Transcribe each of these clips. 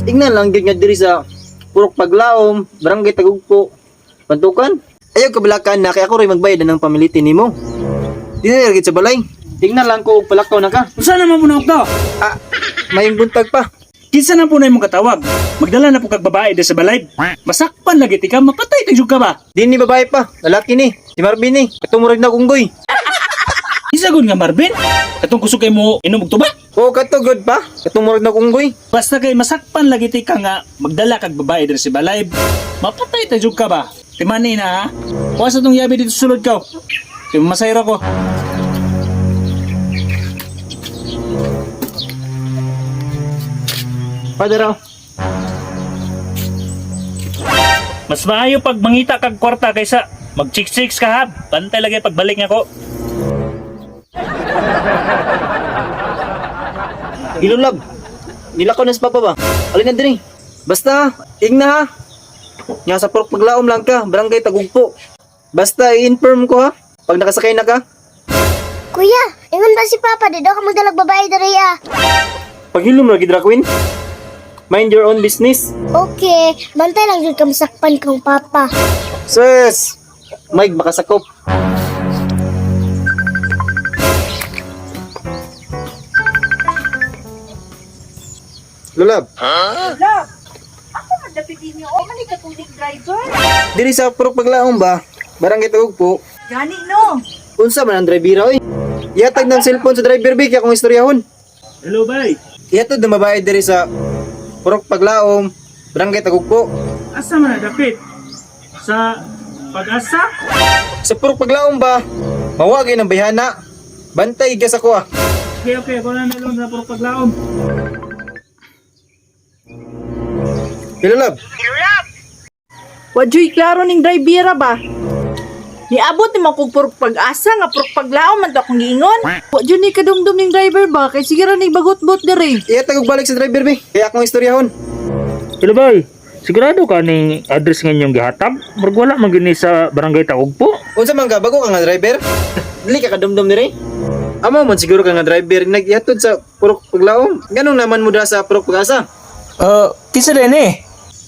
Tingnan lang gyud nga diri sa Purok Paglaom, Barangay Tagugpo. Pantukan. Ayaw kabalakan na kay ako rin magbayad na ng pamiliti nimo. Di na gyud sa balay. Tingnan lang ko og palakaw na ka. Unsa naman po na to? Ah, mayong buntag pa. Kinsa na po na imong katawag? Magdala na po kag babae di sa balay. Masakpan lagi ti ka, mapatay tag ka ba? Di ni babae pa, lalaki ni. Si Marvin ni. Katong murag na unggoy. Kinsa gud nga Marvin? Katong kusog kay mo inom og tuba? Oo, kato good pa. Katong murag na unggoy. Basta kay masakpan lagi ti ka nga magdala kag babae diri sa balay. Mapatay ta jud ka ba? Timani na ha. Kuha sa tong yabi dito sulod ka. Kay masayra ko. Father, oh. Mas maayo pag mangita kag kwarta kaysa mag-chicks ka hab. Bantay lagi pagbalik nga ko. Ilulab. Nilakaw na sa papa ba? Alin na diri. Basta, igna ha. Nga sa Purok Paglaom lang ka, Barangay Tagugpo. Basta i-inform ko ha. Pag nakasakay na ka, Kuya, ingon ba si Papa di daw ka magdalag babae diri ah. paghilom lagi dra Queen. Mind your own business. Okay, bantay lang jud ka masakpan kang Papa. Sus! Mike, baka sakop. Lulab, Love, ako man dapit ninyo. O man katulik driver. diri sa Purok Paglaom ba? Barangay Tagugpo. Gani no. Unsa man ang driver oy? Ihatag ng cellphone sa driver bi kaya akong istoryahon. Hello, bay. Ihatod ng babae diri sa Purok Paglaom, Barangay Tagugpo. Asa man na dapit? Sa pag-asa? Sa Purok Paglaom ba? Mawagay ng bayhana. Bantay ka sa kuha. Okay, okay. Ako na nalong sa puro paglaom. Hello, love. Wa juy klaro ning drivera ba? Niabot ni mo kog purok pag-asa nga purok paglaom man to akong giingon. Wa jud ni kadumdum ning driver ba kay sige ra ning bagot-bot diri. Ihatag og balik sa driver bi. Kaya akong istoryahon. Hello bay, sigurado ka ning address nga inyong gihatag? Murag wala man gini sa barangay Taugpo. Unsa man ka bago ka nga driver? Dili ka kadumdum diri. Amo man siguro ka nga driver naghatod sa Purok Paglaom. Ganong naman mo da sa Purok Pag-asa? Kinsa din eh?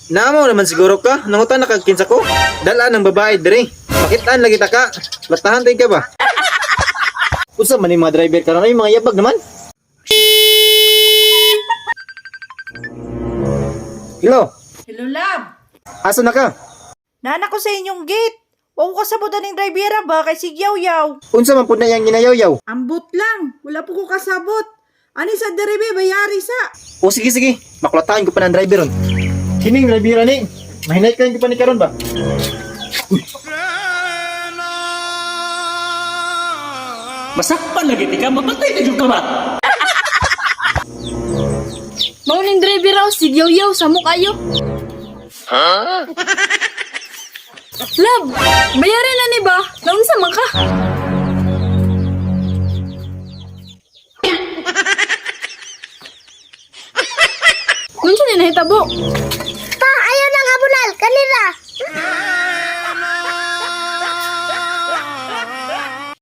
Naamo naman siguro ka, nangutan na kag kinsa ko. Dala ng babae diri. Makitaan lagi ta ka. Latahan tay ka ba? Unsa man yung mga driver karon ay mga yabag naman. Hello, Hello love. asa na ka? Nana ko sa inyong gate. Wa ko kasabot aning drivera ba kay sigyaw-yaw. Unsa man pud na yang ginayaw-yaw? Ambot lang. Wala po ko kasabot. Ani sa diri be bayari sa. O sige sige, makulatahan ko pa ng driver ron. Kining driver ni, mahinay ko pa ni karon ba? Masakpan lagi ti ka, mapatay ta jud ka ba? Mao ning driver raw sigyaw-yaw sa kayo. Love, bayarin na ni ba? Naunsa man ka? Unsa ni nahitabo? Pa, ayaw nang habunal kanira.